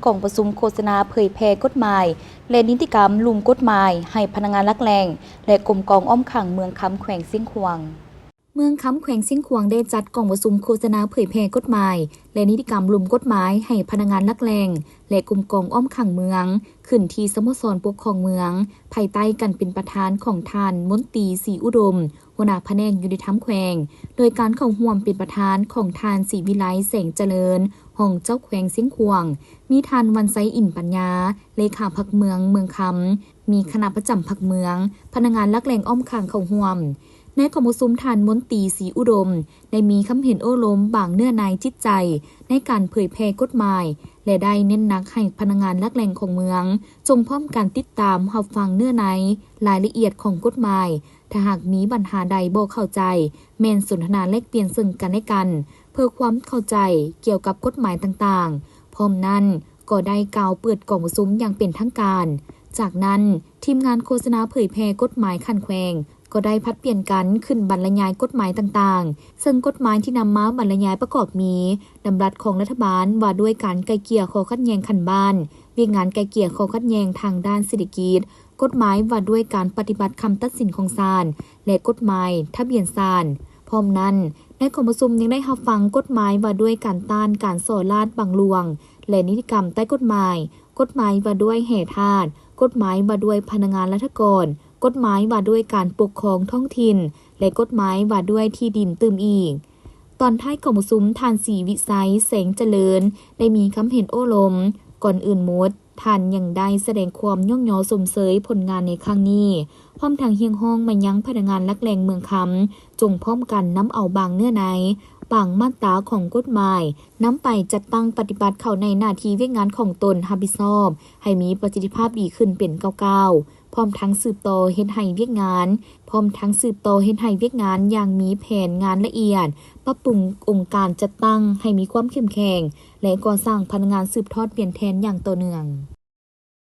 ກອງປະຊຸມໂຄສະນາເຜີຍແຜ່ກົດໝາຍ ແລະ ນິຕິກຳລຸ່ມກົດໝາຍໃຫ້ພະນັກງານຫຼັກແຫຼ່ງ ແລະ ກົມກອງອ້ອມຂັງເມືອງຄຳ ແຂວງຊຽງຂວາງ. ເມືອງຄຳ ແຂວງຊຽງຂວາງ ໄດ້ຈັດກອງປະຊຸມໂຄສະນາເຜີຍແຜ່ກົດໝາຍ ແລະ ນິຕິກຳລຸ່ມກົດໝາຍໃຫ້ພະນັກງານຫຼັກແຫຼ່ງ ແລະ ກົມກອງອ້ອມຂັງເມືອງ ຂຶ້ນທີ່ສະໂມສອນປົກຄອງເມືອງ ພາຍໃຕ້ການເປັນປະທານຂອງທ່ານ ມົນຕີ ສີອຸດົມ ຫົວໜ້າພະແນກຍຸຕິທຳແຂວງ, ໂດຍການເຂົ້າຮ່ວມເປັນປະທານຂອງທ່ານ ສີວິໄລ ແສງຈະເລີນ ຮອງເຈົ້າແຂວງຊຽງຂວາງ, ມີທ່ານ ວັນໄຊ ອິນປັນຍາ ເລຂາພັກເມືອງເມືອງຄຳ, ມີຄະນະປະຈຳພັກເມືອງ, ພະນັກງານຫຼັກແຫຼ່ງອ້ອມຂ້າງເຂົ້າຮ່ວມ. ໃນກອງປະຊຸມ ທ່ານ ມົນຕີ ສີອຸດົມ ໄດ້ມີຄຳເຫັນໂອ້ລົມບາງເນື້ອໃນຈິດໃຈໃນການເຜີຍແຜ່ກົດໝາຍ ແລະ ໄດ້ເນັ້ນໜັກໃຫ້ພະນັກງານຫຼັກແຫຼ່ງຂອງເມືອງ ຈົ່ງພ້ອມກັນຕິດຕາມຮັບຟັງເນື້ອໃນລາຍລະອຽດຂອງກົດໝາຍ, ຖ້າຫາກມີບັນຫາໃດບໍ່ເຂົ້າໃຈ ແມ່ນສົນທະນາແລກປ່ຽນເຊິ່ງກັນແລະກັນ ເພື່ອຄວາມເຂົ້າໃຈກ່ຽວກັບກົດໝາຍຕ່າງໆ. ພ້ອມນັ້ນກໍໄດ້ກ່າວເປີດກອງປະຊຸມຢ່າງເປັນທາງການ. ຈາກນັ້ນ, ທີມງານໂຄສະນາເຜີຍແຜ່ກົດໝາຍຂັ້ນແຂວງ ກໍໄດ້ຜັດປ່ຽນກັນຂຶ້ນບັນລະຍາຍກົດໝາຍຕ່າງໆ, ເຊິ່ງກົດໝາຍທີ່ນຳມາບັນລະຍາຍປະກອບມີ ດຳລັດຂອງລັດຖະບານວ່າດ້ວຍການໄກ່ເກ່ຍຂໍ້ຂັດແຍ່ງຂັ້ນບ້ານ, ວຽກງານໄກ່ເກ່ຍຂໍ້ຂັດແຍ່ງທາງດ້ານເສດຖະກິດ, ກົດໝາຍວ່າດ້ວຍການປະຕິບັດຄຳຕັດສິນຂອງສານ ແລະ ກົດໝາຍທະບຽນສານ. ພ້ອມນັ້ນ, ໃນກອງປະຊຸມຍັງໄດ້ຮັບຟັງກົດໝາຍວ່າດ້ວຍການຕ້ານການສໍ້ລາດບັງຫຼວງ ແລະ ນິຕິກຳໃຕ້ກົດໝາຍ, ກົດໝາຍວ່າດ້ວຍແຮ່ທາດ, ກົດໝາຍວ່າດ້ວຍພະນັກງານລັດຖະກອນ, ກົດໝາຍວ່າດ້ວຍການປົກຄອງທ້ອງຖິ່ນ ແລະ ກົດໝາຍວ່າດ້ວຍທີ່ດິນຕື່ມອີກ. ຕອນທ້າຍກອງປະຊຸມ, ທ່ານ ສີວິໄຊ ແສງຈະເລີນ ໄດ້ມີຄຳເຫັນໂອ້ລົມ. ກ່ອນອື່ນໝົດ, ທ່ານຍັງໄດ້ສະແດງຄວາມຍ້ອງຍໍຊົມເຊີຍຜົນງານໃນຄັ້ງນີ້, ພ້ອມທັງຮຽກຮ້ອງມາຍັງພະນັກງານຫຼັກແຫຼ່ງເມືອງຄຳ ຈົ່ງພ້ອມກັນນຳເອົາບາງເນື້ອໃນ, ບາງມາດຕາຂອງກົດໝາຍ ນຳໄປຈັດຕັ້ງປະຕິບັດເຂົ້າໃນໜ້າທີ່ວຽກງານຂອງຕົນຮັບຜິດຊອບ ໃຫ້ມີປະສິດທິພາບດີຂຶ້ນເປັນກ້າວໆ, ພ້ອມທັງສືບຕໍ່ເຮັດໃຫ້ວຽກງານ, ພ້ອມທັງສືບຕໍ່ເຮັດໃຫ້ວຽກງານຢ່າງມີແຜນງານລະອຽດ, ປັບປຸງອົງການຈັດຕັ້ງໃຫ້ມີຄວາມເຂັ້ມແຂງ ແລະ ກໍ່ສ້າງພະນັກງານສືບທອດວຽນແທນຢ່າງຕໍ່ເນື່ອງ.